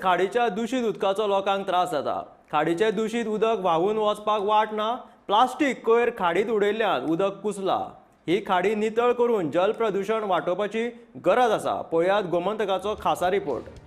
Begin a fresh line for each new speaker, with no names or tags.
खाडीच्या दूषित उदकाचो लोकांक त्रास जाता. खाडीचे दूषित उदक व्हांवून वचपाक वाट ना. प्लास्टीक कोयर खाडीत उडयल्ल्यान उदक कुसला. ही खाडी नितळ करून जल प्रदूषण वाटोवपाची गरज आसा. पळयात गोमंतकाचो खासा रिपोर्ट.